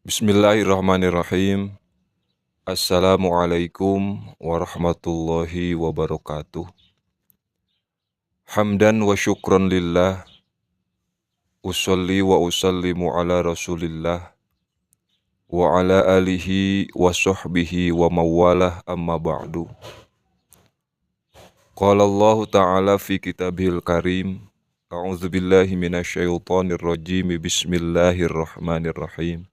Bismillahirrahmanirrahim. Assalamualaikum warahmatullahi wabarakatuh. Hamdan wa syukran lillah. Usalli wa usallimu ala rasulillah wa ala alihi wa sahbihi wa mawalah, amma ba'du. Qala Allah Ta'ala fi kitabihil karim. A'udzu billahi minasyaitonir rajim. Bismillahirrahmanirrahim.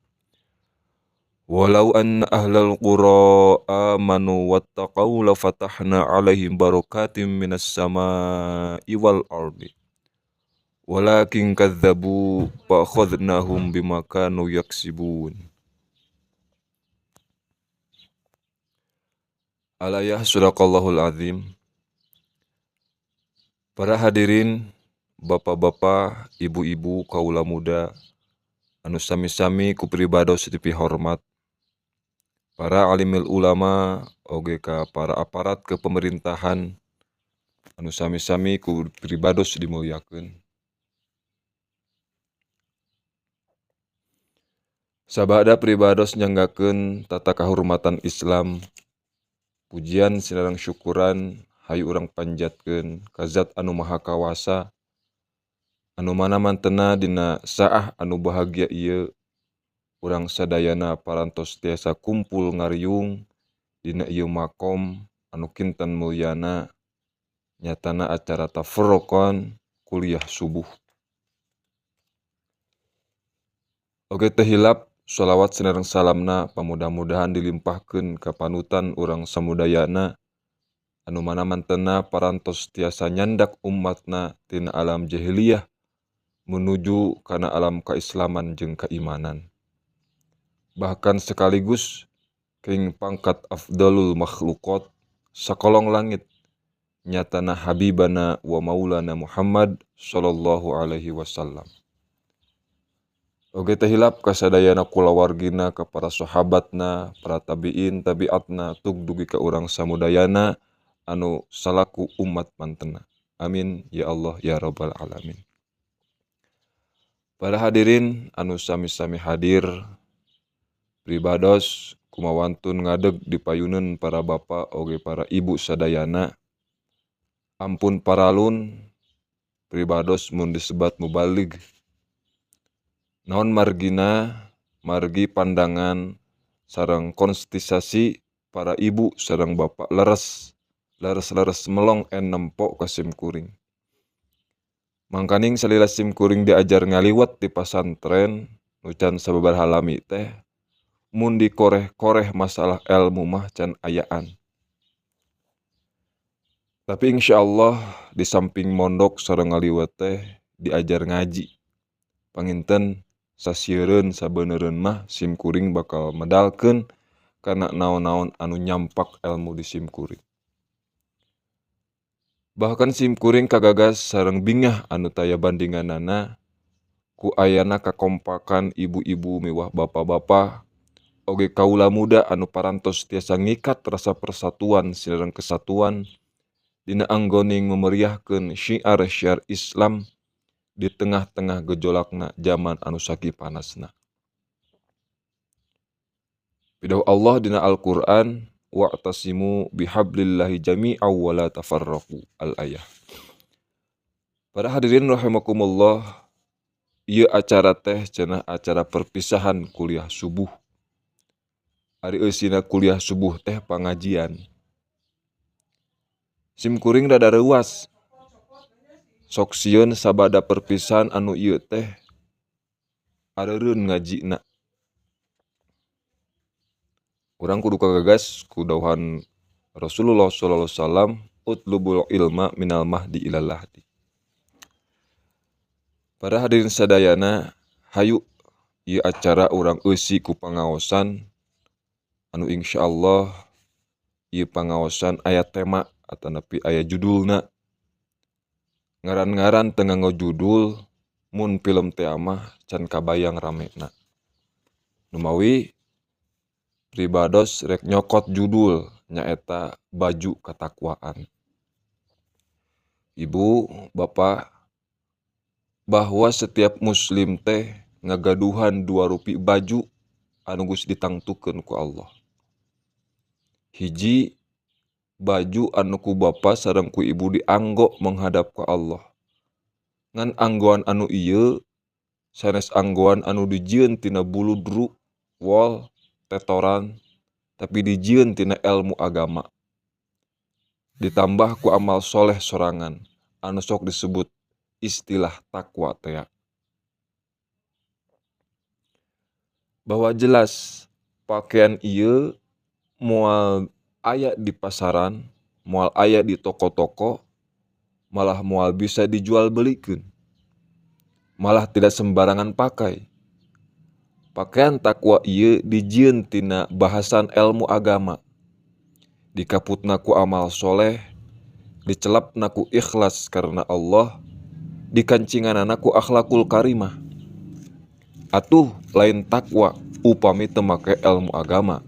Walau anna ahlal qura amanu wattaqau lafatahna alaihim barakatim minas samai wal ardi. Walakin kadzabu fa akhadnahum bima kanu yaksibun. Alayah suraqallahul azim. Para hadirin, bapak-bapak, ibu-ibu, kaula muda, anu sami-sami ku pribados dipihormat. Para alimil ulama, oge ka para aparat kepemerintahan, anu sami-sami ku pribados dimuliakeun. Sabada pribados nyanggakeun tata kahormatan Islam, pujian sinareng syukuran hayu urang panjatkeun ka Zat anu Maha Kawasa, anu mana mantena dina saah anu bahagia ieu urang sadayana parantos tiasa kumpul ngariung dina ieu makom anu kinten mulyana, nyatana acara tafarruqan kuliah subuh. Oge teu hilap sholawat sinareng salamna pamudah-mudahan dilimpahkeun ka panutan urang samudayana anu mana mantena parantos tiasa nyandak umatna tina alam jahiliyah menuju kana alam kaislaman jeung keimanan. Bahkan sekaligus keng pangkat afdalul makhluqat sakolong langit nyatana habibana wa maulana Muhammad sallallahu alaihi wasallam. Oge teh hilap kasadayana kulawargina ka para sahabatna, para tabiin tabiatna tug dugi ka urang samudayana anu salaku umat mantena. Amin ya Allah ya rabbal alamin. Para hadirin anu sami-sami hadir, pribados kumawantun ngadeg di payuneun para bapa oge para ibu sadayana. Ampun paralun pribados mun disebat mubalig. Naon margina, margi pandangan sareng konstisasi para ibu sareng bapak leres, leres-leres melong en nempo ka sim kuring. Mangkaning salila sim kuring diajar ngaliwat di pasantren nu can sababaraha lami teh, mun dikoreh-koreh masalah ilmu mah can ayaan. Tapi insyaallah di samping mondok sareng ngaliwat teh diajar ngaji. Panginten sasieureun sabeuneureun mah sim kuring bakal medalkeun kana naon-naon anu nyampak ilmu di sim kuring. Bahkan sim kuring kagagas sareng bingah anu taya bandinganana ku ayana kakompakan ibu-ibu miwah bapa-bapa oge kaula muda anu parantos tiasa ngikat rasa persatuan sareng kesatuan dina anggoning memeriahkeun syiar-syiar Islam di tengah-tengah gejolakna zaman anu saki panasna. Pidauh Allah dina Al-Qur'an, wa'tasimu bihablillahi jami'aw wa la tafarraqu, al-ayah. Para hadirin rahimakumullah, ieu acara teh cenah acara perpisahan kuliah subuh. Ari eusina kuliah subuh teh pangajian. Sim kuring rada reuas. Sok sieun sabada perpisahan anu ieu teh areureun ngajina. Urang kudu kagagas ku dauhan Rasulullah sallallahu alaihi wasallam, utlubul ilma minal mahdi ilal lahdi. Para hadirin sadayana, hayu ieu acara urang eusi ku pangaosan anu insyaallah ieu pangaosan aya tema atanapi aya judulna. Ngaran-ngaran teu nganggo judul mun film teh mah can kabayang ramena. Numawi pribados rek nyokot judul nyaeta baju katakwaan. Ibu, bapak, bahwa setiap muslim teh ngagaduhan dua rupi baju. anu geus ditangtukeun ku Allah. Hiji, baju anu ku bapa sareng ku ibu dianggo menghadap ka Allah. Ngan anggoan anu ieu sanes anggoan anu dijieun tina bulu dru, wol, tetoran, tapi dijieun tina ilmu agama. Ditambah ku amal soleh sorangan anu sok disebut istilah takwa tea. Bahwa jelas pakaian ieu moal aya di pasaran, moal aya di toko-toko, malah moal bisa dijual belikan, malah tidak sembarangan pakai. Pakaian takwa ieu dijieun tina bahasan ilmu agama, dikaputna ku amal soleh, dicelapna ku ikhlas karena Allah, dikancinganana ku akhlakul karimah. Atuh lain takwa upami teu make ilmu agama.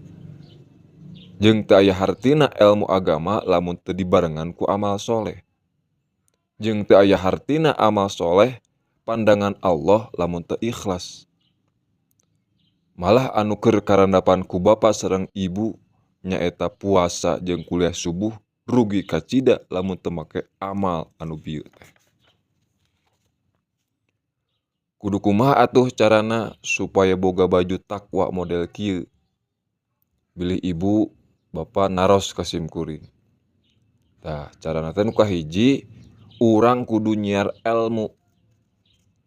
Jeung teu aya hartina ilmu agama lamun teu dibarengan ku amal soleh. Jeung teu aya hartina amal soleh pandangan Allah lamun teu ikhlas. Malah anu keur karandapan ku bapa sareng ibu nyaeta puasa jeung kuliah subuh rugi kacida lamun teu make amal anu bieu teh. Kudu kumaha atuh carana supaya boga baju takwa model kieu? Bilih ibu bapa naros ka simkuring. Tah, carana teh nu kahiji, urang kudu nyiar ilmu.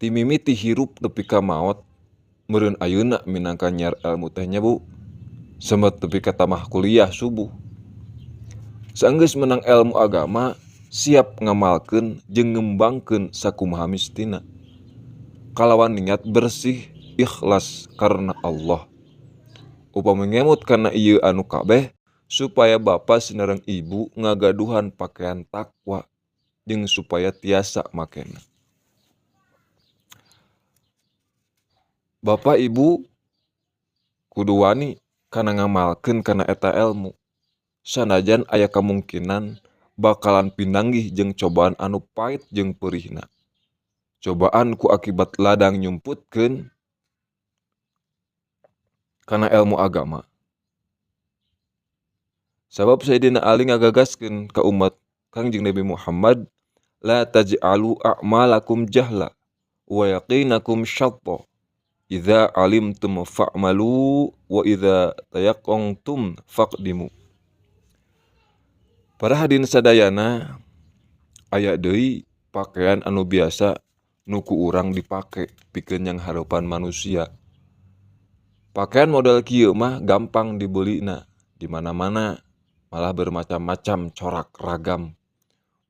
Ti mimiti hirup nepi ka maot, meureun ayeuna minangka nyiar ilmu teh nya Bu. Semet nepi ka tamah kuliah subuh. Saenggeus menang ilmu agama, siap ngamalkeun jeung ngembangkeun sakumaha mistina. Kalawan niat bersih, ikhlas karena Allah. Upami ngemut kana ieu anu kabeh, supaya bapa sinareng ibu ngagaduhan pakaian takwa jeung supaya tiasa makena. Bapa ibu kudu wani kana ngamalkeun kana eta ilmu. Sanajan aya kamungkinan bakalan pinanggih jeung cobaan anu pait jeung peurihna. Cobaan ku akibat ladang nyumputkeun kana ilmu agama. Sabab Sayyidina Ali ngagagaskeun ka umat Kangjeng Nabi Muhammad, la taj'alu a'malakum jahla wa yaqinakum syatta. Idza alimtum fa'malu wa idza tayaqqantum faqdimu. Para hadirin sadayana, aya deui pakaian anu biasa nu ku urang dipake pikeun yang harepan manusia. Pakaian model kieu mah gampang dibelina di mana-mana, malah bermacam-macam corak ragam.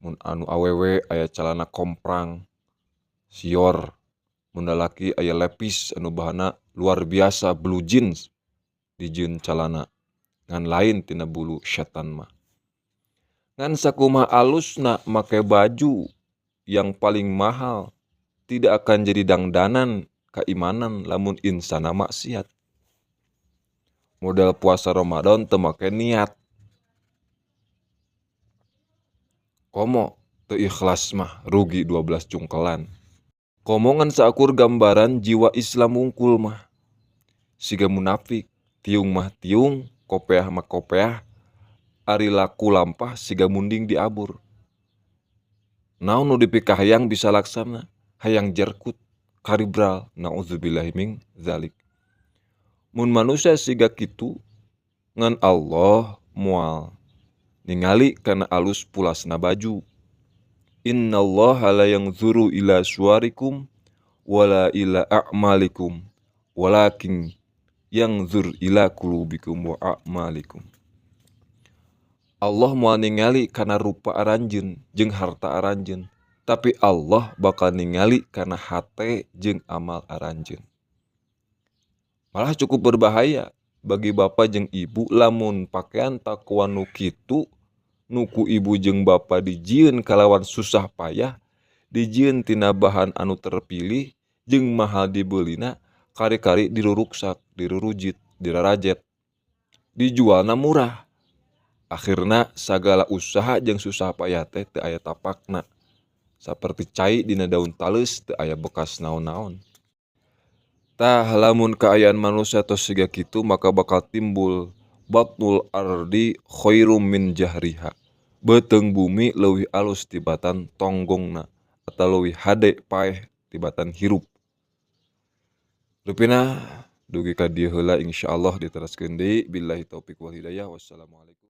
Mun anu awewe aya calana komprang, sior. Mun lalaki aya lepis anu bahana luar biasa blue jeans dijieun calana, ngan lain tina bulu setan mah. Ngan sakumaha alusna make baju yang paling mahal tidak akan jadi dangdanan keimanan lamun insana maksiat. Modal puasa Ramadan teu make niat. Komo teu ikhlas mah rugi 12 cungkelan. Komo ngan saakur gambaran jiwa Islam wungkul mah. Siga munafik, tiung mah tiung, kopeah mah kopeah, ari laku lampah siga munding diabur. Naon nu dipikahayang bisa laksana, hayang jerkut, karibral, naudzubillahi min zalik. Mun manusia siga kitu, ngan Allah moal ningali kana alus pulasna baju. Innallaha la yanzuru ila suwarikum wala ila a'malikum walakin yanzur ila qulubikum wa a'malikum. Allah moal ningali kana rupa aranjeun jeung harta aranjeun, tapi Allah bakal ningali kana hate jeung amal aranjeun. Malah cukup berbahaya bagi bapa jeung ibu lamun pakaian takwa nu kitu nu ku ibu jeung bapa dijieun kalawan susah payah, dijieun tina bahan anu terpilih jeung mahal dibelina, kari-kari diruruksak, dirurujit, dirarajet, dijualna murah. Akhirna sagala usaha jeung susah payah teh teu aya tapakna. Saperti cai dina daun taleus teu aya bekas naon-naon. Tah, lamun kaayaan manusia tos siga kitu, maka bakal timbul batnul ardi khairum min jahriha. Beuteung bumi leuwih alus tibatan tonggongna atau leuwih hade paeh tibatan hirup. Rupina dugi ka dieu heula, insyaallah diteraskeun deui. Billahi taufik wal hidayah, wassalamualaikum.